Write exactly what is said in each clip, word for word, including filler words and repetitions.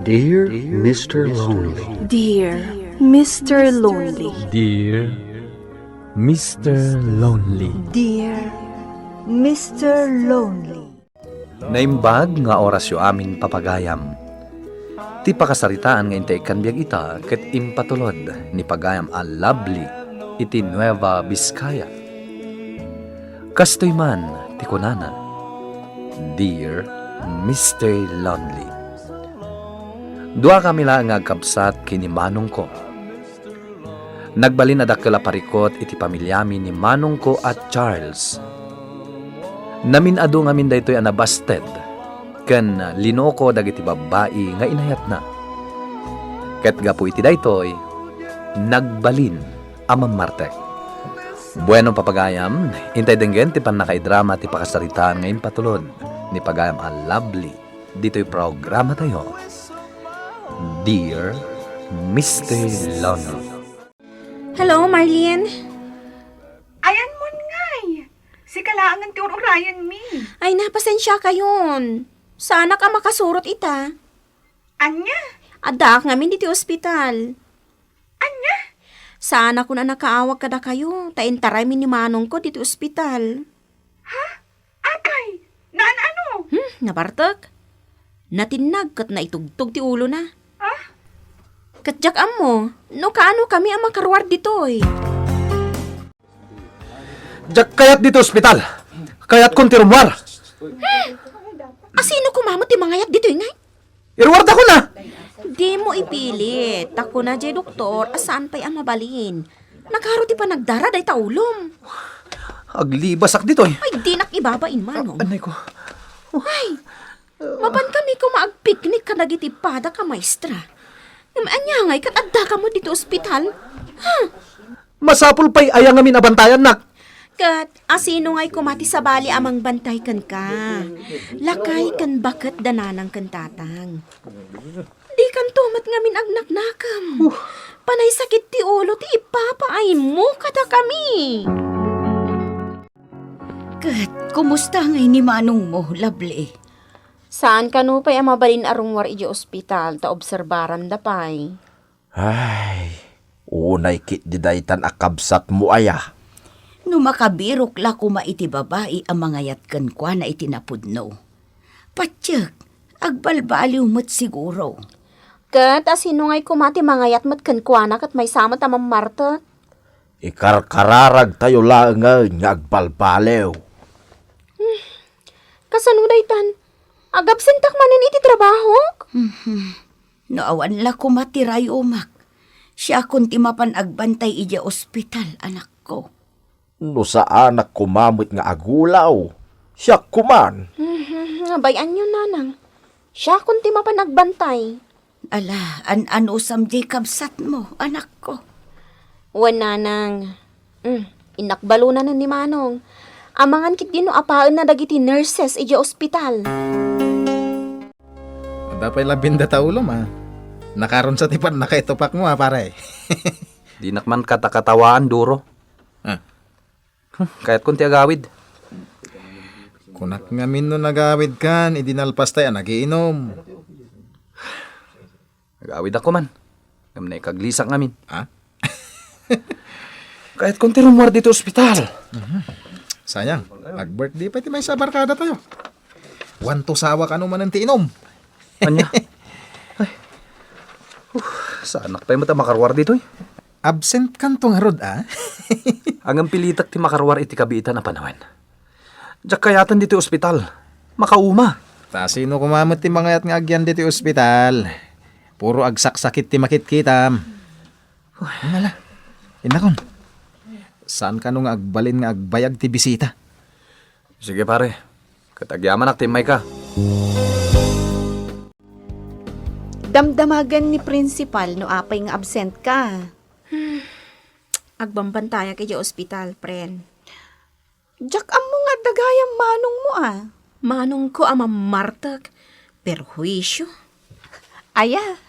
Dear Mister Lonely. Dear Mister Lonely. Dear Mister Lonely. Dear Mister Lonely. Naimbag nga orasyo amin, papagayam. Ti pakasaritaan nga intay ikkan biag ita ket impatulod ni pagayam a Lovely iti Nueva Vizcaya. Kastoy man ti kunana, "Dear Mister Lonely." Dua kami laeng nga agkabsat ken ni manongko. Nagbalin a dakkel a parikut iti pamiliami ni manongko a Charles. Namin-adu ngamin daytoy a nabasted ken linoko dagiti babbai nga inayatna. Ket gapu iti daytoy, nagbalin a mammartek. Bueno, papagayam, intay denggen ti pannakaidrama ti pakasaritaan nga impatulod ni pagayam a Lovely ditoy programatayo, Dear Mister Lonely. Hello, Marlene. Ayan mon ngay. Sika laengen ti ur-urayenmi. Ay, napasensia kayon. Saanak a makasurot ita. Ania? Addaak ngamin diti ospital. Ania? Saanakon a nakaawag kadakayo, ta intaraymi ni manongko diti ospital. Ha? Apay, naan-ano? Hmm, nabartek. Natinnag ket naitugtog ti ulona. Ah? Ket diak ammo, no kaano kami a makaruar ditoy. Diak kayat ditoy ospital. Kayatkon ti rummuar. Asino koma met ti mangayat ditoy ngay? Iruardakon a. Dimo ipilit. Ta kuna jay doktor a saan pay a mabalin. Nakaro ti panagdara dayta ulom. Aglibasak ditoy. Ay, dinak ibabain, manong. Anay ko. Ay, mapan kami koma agpiknik kadagiti padak a maestra. Ngem ania ngay ket addakam met ditoy ospital? Ha? Masapul pay aya ngamin a bantayannak. Ket asino ngay koma ti sabali a mangbantay kenka? Lakay ken baket da nanang ken tatang. Dikanto met ngamin agnaknakam. Panay sakit ti ulo ti ipapaaymo kadakami. Ket kumusta ngay ni manongmo, Lovely? Saan kano pay a mabalin a rummuar idiay ospital ta obserbaramda pay. Ay, unay ketdi daytan a kabsatmo aya. No makabirok la koma iti babai a mangayat kenkuana iti napudno. Patiek, agbalbaliw met siguro. Ket asino ngay koma ti mangayat met kenkuana ket maysa met a mammartek? Ikarkararagtayo laengen nga agbalbaliw. Kasano daytan? Agabsentak manen iti trabahok? Mhm. No awan la koma ti rayumak, siakon ti mapan agbantay idiay ospital, anakko. No saanak koma met nga agulaw, siak koman. Mhm. Abay-anyo, nanang. Siakon ti mapan agbantay. Ala, an-anusam diay kabsatmo, anakko. Wen, nanang. Mm, innak balunanen ni manong. Amangan ketdi no apaenna dagiti nurses idiay ospital. Adda pay labi dayta ulom, a. Nakaron sa ti pannakaitupakmo, a, pare. Dinak man katakatawaan, duro. Ah. Hmm, kayatkon ti agawid. Kunak ngamin no nagawidkan, idi nalpastay a nagiinom. Agawidakon man. Ngem naikaglisak ngamin. Ha? Kayatkon ti rummuar ditoy ospital. Mhm. Sayang, ag-birthday pay ti maysa a barkadatayo. Wen, tusawa kano manen ti inom. Ania? Ay. Uf, saanak pay met a makaruar ditoy. Absent kanto ngarud, a? Ngem pilitek ti makaruar iti kabiitan a panawen. Diak kayaten ditoy ospital. Makauma. Ta sino koma met ti mangayat nga agyan ditoy ospital? Puro agsaksakit ti makitkitam. Ala, innakon. Saan kano nga agbalin nga agbayag ti bisita? Sige, pare. Ket agyamanak ti immayka. Damdamagen ni Principal no apay nga absent ka. Hmm. Agbambantayak idiay ospital, friend. Diak ammo nga adda gayam manongmo, a. Manongko a mammartek. Perhuisyo. Aya.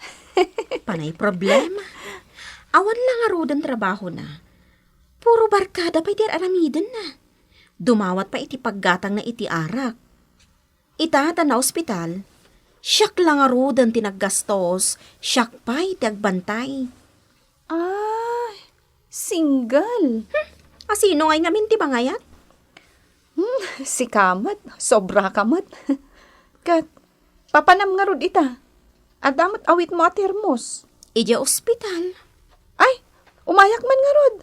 Panay problema. Awan la ngaruden trabahona. Puro barkada pay ti ar-aramidenna. Dumawat pay iti paggatangna iti arak. Ita ta naospital, Siak la ngaruden ti naggastos, siak pay ti agbantay. Ay, single. Hmm, asino ngay ngamin ti mangayat? Hmm, sika met, sobra ka met. Ket, papanam ngarud ita? Adda met awitmo a termos. Idiay ospital. Ay, umayak man ngarud.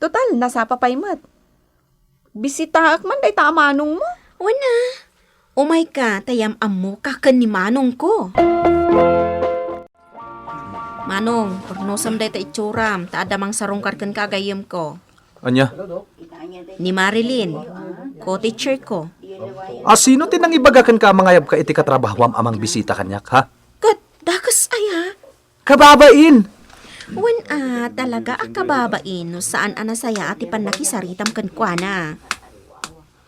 Total, nasapa pay met. Bisitaek man dayta a manongmo. Wen a. Umayka, ta yam-ammoka ken ni manongko. Manong, purnosem dayta itsuram, ta adda mangsarungkar kenka a gayyemko. Ania? Ni Marilyn, co-teacher ko. A, sino ti nangibaga kenka a mangayabka iti katrabahoam a mangbisita kaniak, ha? Ket, dakes aya? Kababain! Wen a, talaga a kababain no saan a nasayaat ti pannakisaritam kenkuana.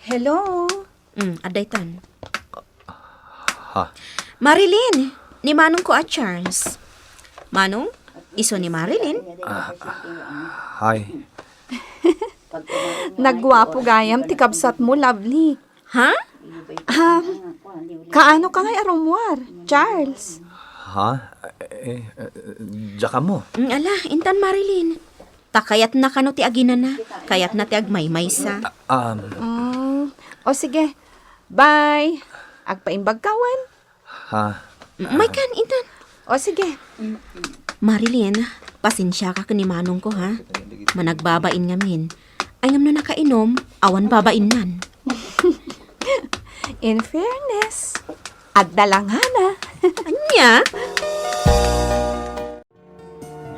Hello? Mm, adda itan. Ha? Marilyn, ni manongko a Charles. Manong, isu ni Marilyn? Ah, hi. Nagguapo gayam ti kabsatmo, Lovely. Ha? Um, kaano ka ngay a rummuar, Charles? Ha? Eh, eh, diak ammo. Mm, ala, intan Marilyn. Ta kayatna kano ti aginana, kayatna ti agmaymaysa. Ah, um, Mm. O sige, bye. Agpaimbag ka wen? Ha? Mm, maykan, intan. O sige. Marilyn, pasensiaka ken ni manongko, ha? Managbabain ngamin. Ay, ngem no nakainom, awan babainnan. In fairness, adda langana. Ania?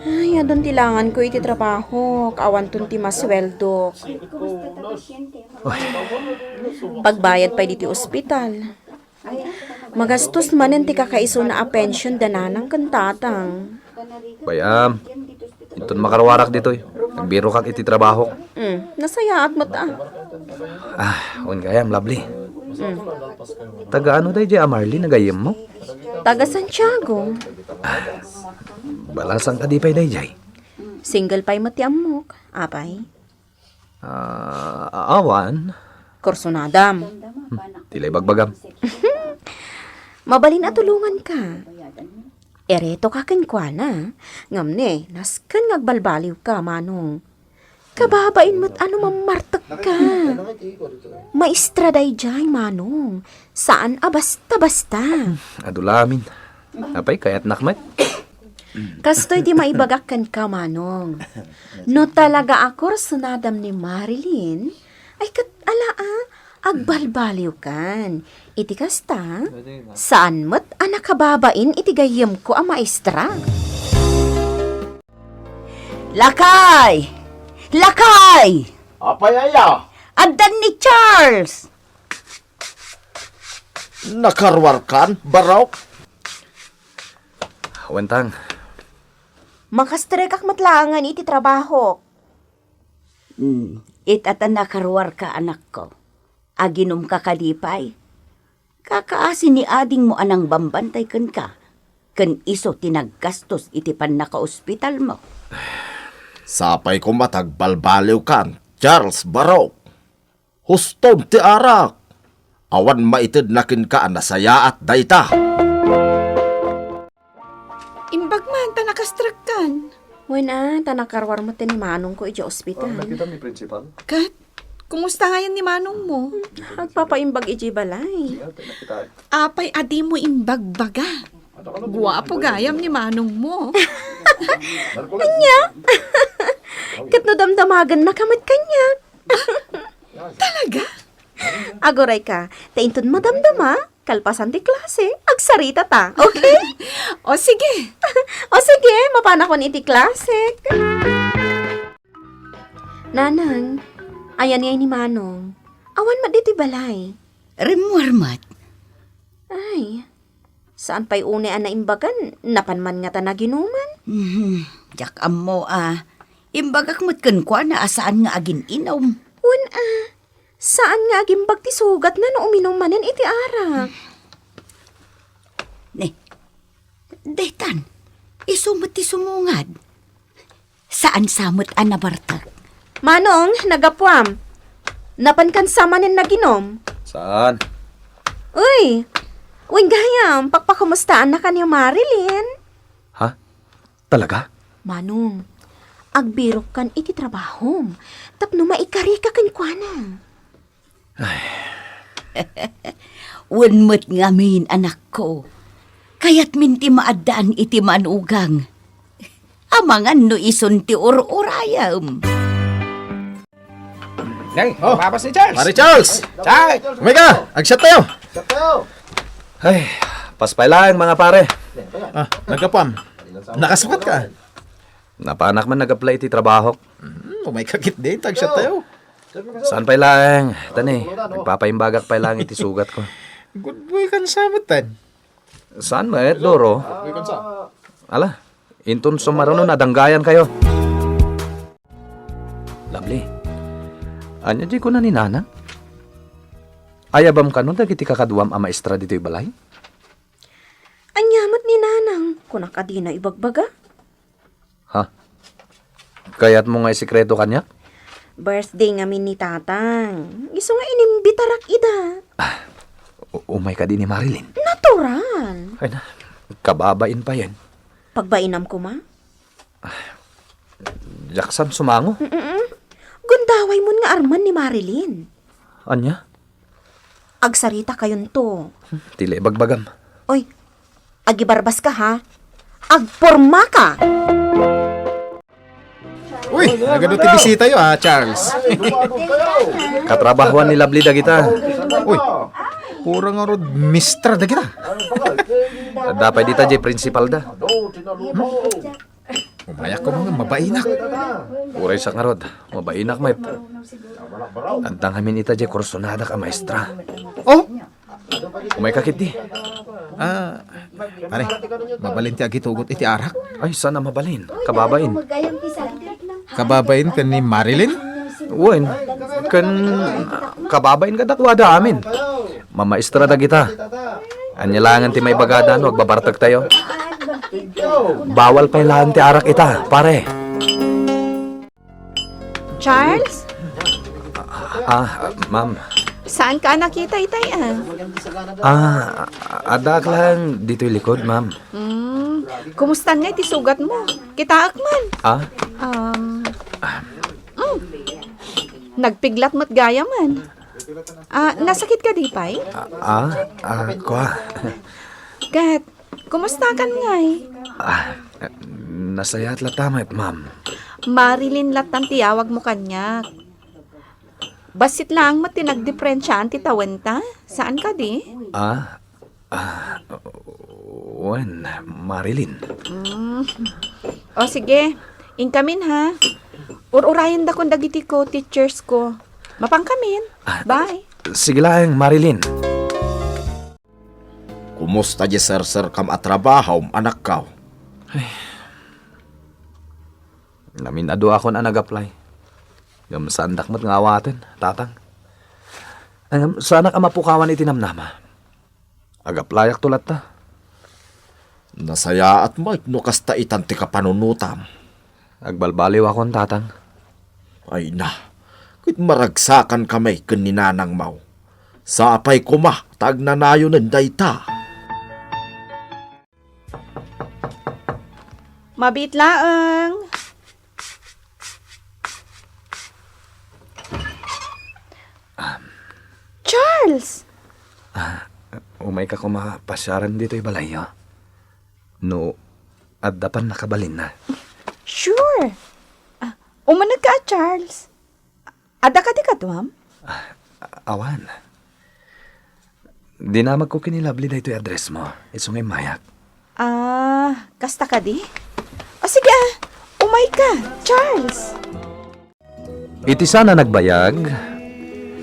Ay, adun ti langanko iti trabahok, awanton ti masueldok. Pagbayad pay diti ospital. Magastos manen ti kakaisuna a pension da nanang ken tatang. Bay-am, inton makaruarak ditoy, agbirokak iti trabahok. Mm, nasayaat met a. Ah, wen gayam, Lovely. Mm. Taga ano daydiay a Marlene a gayyemmo? Taga Santiago. Balasan kadi pay daydiay? Single pay met ti ammok, apay. Ah, awan. Kursunadam. Hmm, ti la ibagbagam. Mabalin a tulonganka. Iretoka kenkuana, ngem ne, nasken nga agbalbaliwka, Manong. Kababain met a no mammartekka. Maestra daydiay, Manong. Saan a basta-basta. Adu la amin. Apay, kayatnak met? Kastoy ti maibagak kenka, Manong. No talaga a kursunadam ni Marilyn, ay ket ala a, agbalbaliwkan. Iti kasta, saan met a nakababain iti gayyemko a maestra. Lakay! Lakay! Apay aya? Addan ni Charles! Nakaruarkan, Barok? Wen tang. Makastrekak met laengen iti trabahok. Hmm, ita ta nakaruarka, anakko. Aginumka kadi pay? Kakaasi ni adingmo a nangbambantay kenka, ken isu ti naggastos iti pannakaospitalmo. Sapay koma ta agbalbaliwkan, Charles Barok. Huston ti arak. Awan maitedna kenka a nasayaat dayta. Imbag man ta nakastrekkan. Wen a, ta nakaruar met ni manongko idiay ospital. Ah, nakita ni principal? Kat, kumusta ngayon ni manongmo? Agpapaimbag idiay balay. Apay a dimo imbagbaga? Guapo gayam ni manongmo. Ania? Ket no damdamagenna ka met kaniak. Talaga? Aguray ka, ta inton madamdama, kalpasan ti klase, agsarita ta, okay? O sige. O sige, mapanakon iti klase. Nanang, ayan ni Manong. Awan met ditoy balay. Rimmuar met. Ay, saan pay unay a naimbagan, napan man ngata naginuman? Mhm, diak ammo a. Imbagak met kenkuana a saan nga agin-inom. Wen a, saan nga agimbag ti sugatna no uminum manen iti arak. Ne, detan, isu met ti sumungad. Saan sa met a nabartek. Manong, nagapuam. Napankan sa manen naginom. Saan? Uy! Wen gayam, pakpakumustaanna kan ni Marilyn? Ha? Talaga? Manong, agbirokkan iti trabahom tapno maikarika kenkuana. Ay. Wen met ngamin, anakko. Kayatmin ti maaddaan iti manugang. Amangan no isun ti ur-urayam. Nay, oh, lumabas ni Charles. Pare Charles! Chay! Umay ka! Agsiattayo! Ay, paspay laeng, mga pare. Ah, naggapuam. Nakasukat ka? Napanak man nag-apply iti trabahok. Hmm, umay ka ketdi, agsiattayo. Saan pay laeng, tani, nagpapaimbagak pay laeng iti sugatko. Good boy kan sa met, tan. Saan met, Doro? Ala, inton sumaruno, nadanggayankayo. Lovely, ania diay kuna ni Nanang? Ayabam kano dagiti kakaduam a maestra ditoy balay? Ania met ni Nanang? Kunak a dina ibagbaga. Ha? Kayatmo nga isekreto kaniak? Birthday ngamin ni Tatang. Isu nga inimbitarak ida. Ah, u-, umay kadi ni Marilyn? Natural. Ay na, kababain payen. Pagbainam koma? Diak saan sumango. Mm-mm. Gundaway mon nga arman ni Marilyn. Ania? Agsaritakayon to. Ti la ibagbagam. Oy, agibarbas ka, ha? Agporma ka! Uy, nagadu ti bisita yo, ah, Charles. Katrabahoan ni Lovely dagita. Uy, pura ngarud mistra dagita. Adda pay dita diay principal da. Umayak ko nga mabainak. Uray sa ngarud, mabainak met. Adda ngamin ita diay kursonadak a maestra. Oh! Umay ka ketdi. Ah, pare, mabalin ti agitugot iti arak? Ay, saan a mabalin? Kababain. Kababain ken ni Marilyn? Wen, ken kababain kadakuada amin. Mamaestra dagita. Ania laengen ti maibagada no agbabartektayo? Bawal pay laeng ti arak ita, pare. Charles? Ah, ma'am. Saan ka a nakita itay, ah? Ah, addaak laeng ditoy likod, ma'am. Hmm, kumustan nga iti sugatmo? Kitaek man. Ah? Um, mm. Nagpiglat met gayam. Ah, nasakit ka di pay? Ah, ah, ah, kua. Ket, kumusta kan ngay? Ah, nasayaat latta met, ma'am. Marilyn lattan ti yawagmo kaniak. Bassit laeng met ti nagdiferensiaan ti tawenta. Saan kadi? Ah, ah, wen, Marilyn. Mm. O, sige. Inkamin, ha? Ur-urayendakon dagiti co-teachers ko. Mapankamin. Ah, bye. Sige laeng, Marilyn. Kumusta diay serserkam a trabahom, anakko? Ay. Namin-aduakon a nag-apply. Ngem saandak met nga awaten, Tatang. Ngem saanak a mapukawan iti namnama. Ag-applyakto latta. Nasayaat met no kasta itan ti kapanunotam. Agbalbaliwakon, Tatang. Ay na, ket maragsakanka met ken ni nanangmo. Sapay koma ta agnanayonen dayta. Mabiit laeng. Charles! Ah, umayka koma pasiaren ditoy balayyo. No adda pannakabalinna. Sure. Ah, umanegka a, Charles. Adda kadi kaduam? Ah, awan. Dinamagko ken ni Lovely daytoy addressmo. Isu nga immayak. Ah, kasta kadi? O sige, ah. Umayka, Charles. Iti saan a nagbayag,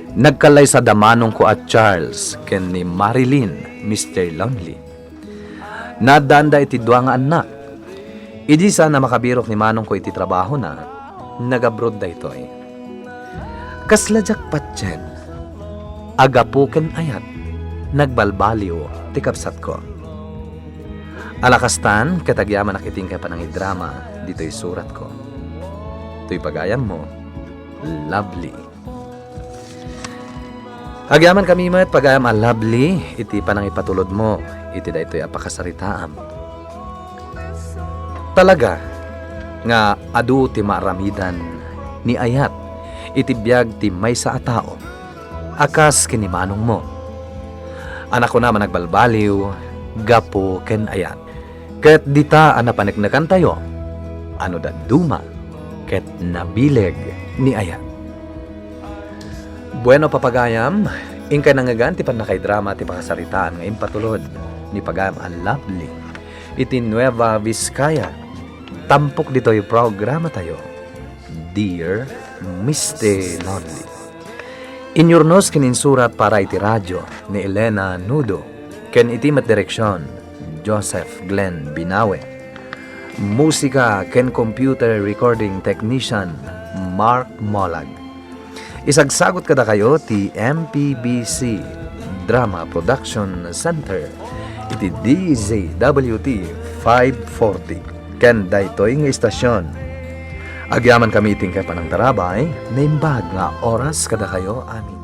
nagkallaysa da manongko a Charles ken ni Marilyn, Mister Lonely. Naaddaanda iti dua nga annak. Idi saan a makabirok ni manongko iti trabahona, nag-abroad daytoy. Kasla diak patien, a gapu ken ayat, nagbalbaliw ti kabsatko. Ala kastan, ket agyamanak iti inkay panangidrama ditoy suratko. Toy pagayammo, Lovely. Agyamankami met, pagayam a Lovely, iti panangipatulodmo iti daytoy a pakasaritaam. Talaga nga adu ti maaramidan ni ayat iti biag ti maysa a tao a kas ken ni manongmo, a nakuna a nagbalbaliw gapu ken ayat. Ket dita a napaneknekantayo a no dadduma ket nabileg ni ayat. Bueno, papagayam, inkay nangngegan ti pannakaidrama ti pakasaritaan nga impatulod ni pagayam a Lovely iti Nueva Vizcaya. Tampok ditoy programatayo, Dear Mister Lovely. Inyurnos ken insurat para iti radio ni Elena Nudo, ken iti met direksion, Joseph Glenn Binawe. Musika ken computer recording technician, Mark Molag. Isagsagut kadakayo ti M P B C Drama Production Center iti D Z W T five forty ken daytoy nga istasyon. Agyamankami iti inkay panangtarabay, naimbag nga oras kadakayo amin.